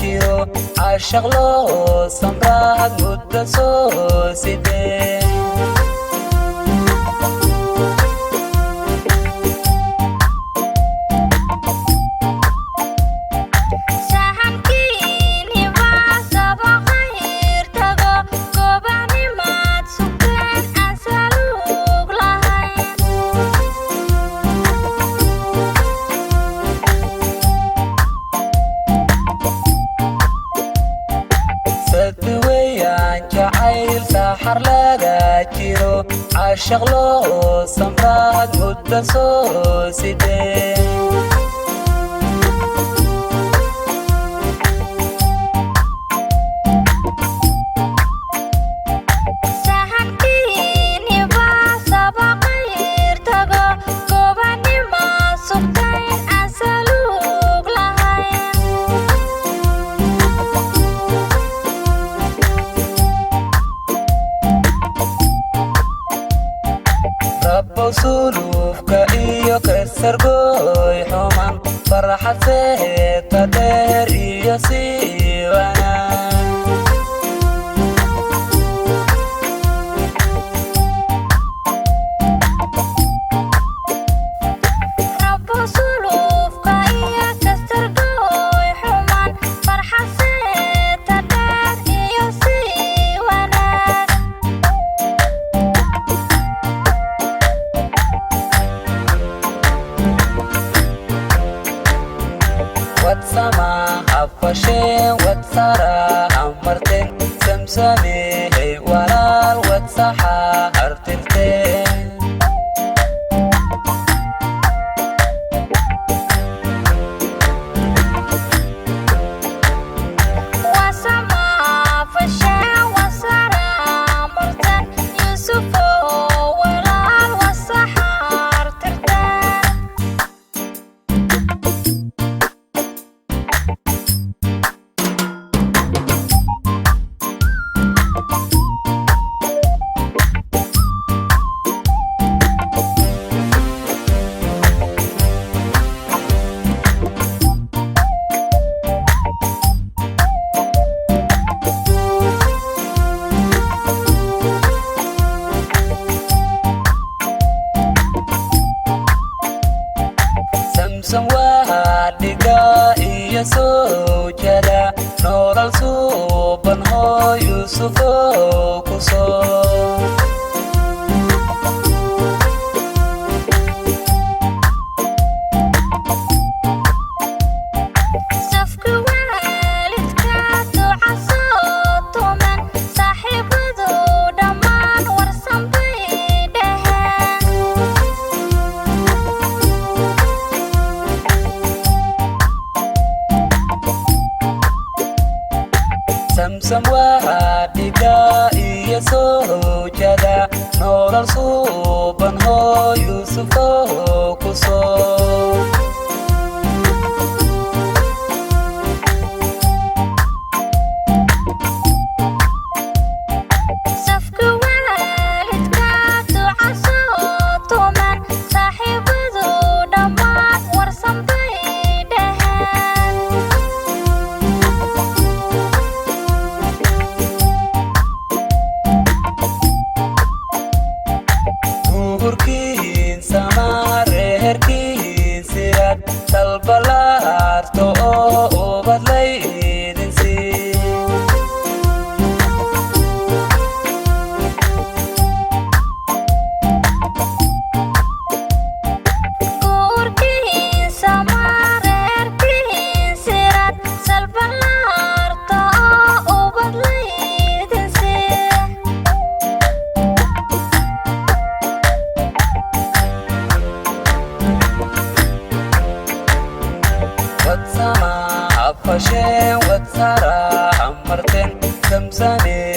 Jiro caashaq loo samraad muddo soo sidee. Jacayl saxar laga jiro, caashaq loo samraad muddo soo sidee. Suluufka iyo kasargooy xuman, farxad seeta dheer iyo sii wanaag. Wadsama hafasheen, wadsara amarteen, samsamehey walaal, wadsaxa hartirteen. Samsam waa dhiga iyo soo jada, nolol suuban hoo Yuusufow ku soo. Samsam waa dhiga iyo soo jada, nolol suuban hoo Yuusufow ku soo. Guurkiin samaa, reerkiin sirad, salbalaarto oo ubad laydin sii. Wadsama hafasheen, wadsara amarteen, samsamee.